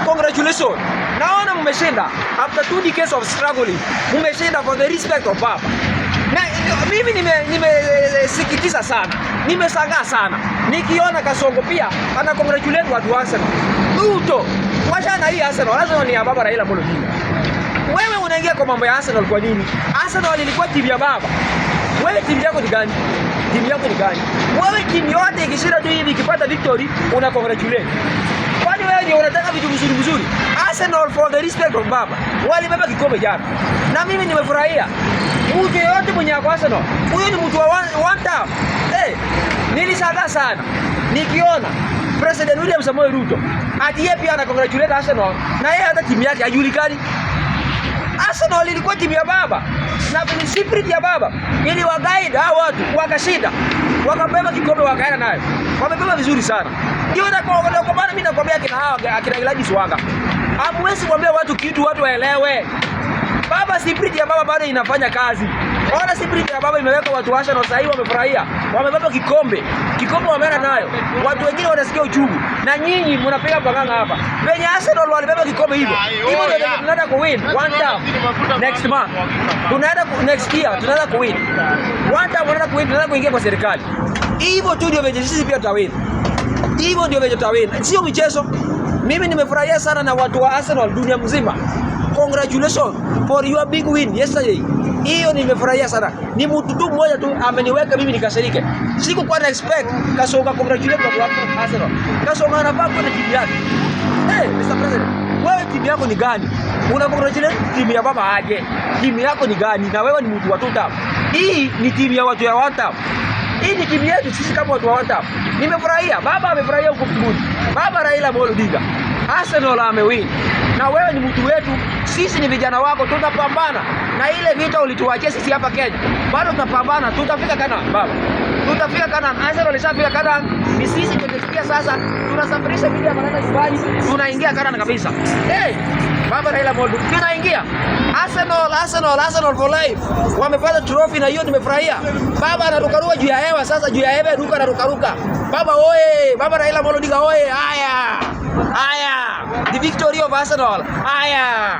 Congratulations. Naona mmeshinda after 2 decades of struggling. Mmeshinda for the respect of Baba. Na mimi nimesikitiza sana, nimeshangaa sana nikiona Kasongo pia ana congratulate watu wa Arsenal. Ruto, wachana hii Arsenal. Arsenal ni ya baba Raila Amolo Odinga. Wewe unaingia kwa mambo ya Arsenal kwa nini? Arsenal ilikuwa timu ya baba. Wewe timu yako ni gani? Timu yako ni gani? Wewe timu yote ikishinda tu hivi, ikipata victory, una congratulate. Kwani wewe ndio unataka vitu vizuri vizuri? Arsenal, for the respect of baba, walibeba kikombe jana. Na mimi nimefurahia. Mtu yeyote mwenye ako Arsenal, huyu ni mtu wa one time. Eh, nilishangaa sana nikiona President William Samoei Ruto ati yeye pia ana congratulate Arsenal na yeye hata timu yake hajulikani. Arsenal ilikuwa timu ya baba na spirit ya baba ili waguide hao watu wakashinda, wakabeba kikombe, wakaenda nayo, wamebeba vizuri sana. Ndio na kwa maana mimi nakwambia kina hawa akina Gladys Wanga, hamwezi kuambia watu kitu watu waelewe. Baba, spirit ya baba bado inafanya kazi. Ona, spirit ya baba imeweka watu wa Arsenal sasa hivi wamefurahia. Wamebeba kikombe. Kikombe wameenda nayo. Watu wengine wanasikia uchungu. Na nyinyi mnapiga panganga hapa. Venye Arsenal walibeba kikombe hivyo. Hivyo ndio venye tunaenda ku win one time next month. Tunaenda next year tunaenda ku win. One time tunaenda ku win, tunaenda kuingia kwa serikali. Hivyo tu ndio venye sisi pia tutawin. Hivyo ndio venye tutawin. Sio michezo. Mimi nimefurahia sana na watu wa Arsenal dunia mzima. Congratulations for your big win yesterday. Hiyo nimefurahia sana. Ni mtu tu mmoja tu ameniweka mimi nikasirike. Sikukuwa na expect Kasonga congratulate watu wa Arsenal. Kasonga anafaa kuwa na timu yake. Hey, Mr. President, wewe timu yako ni gani? Una congratulate timu ya baba aje? Timu yako ni gani? Na wewe ni mtu wa two term. Hii ni timu ya watu ya one term. Hii ni timu yetu sisi kama watu wa one term. Nimefurahia, baba amefurahia huko mbinguni. Baba Raila Amolo Odinga. Arsenal amewin. Na wewe ni mtu wetu, sisi ni vijana wako, tutapambana na ile vita ulituachia sisi hapa Kenya. Bado tutapambana, tutafika Canaan baba. Tutafika Canaan. Arsenal ishafika Canaan. Ni sisi ndio tusikia sasa tunasafirisha bili ya baraka nyumbani, tunaingia Canaan kabisa. Hey, baba Raila Amolo, tunaingia. Arsenal, Arsenal, Arsenal for life. Wamepata trophy na hiyo nimefurahia. Baba anarukaruka juu ya hewa sasa, juu ya hewa ruka anarukaruka. Baba oye, baba Raila Amolo Odinga oye. Haya. Haya. The victory of Arsenal. Haya.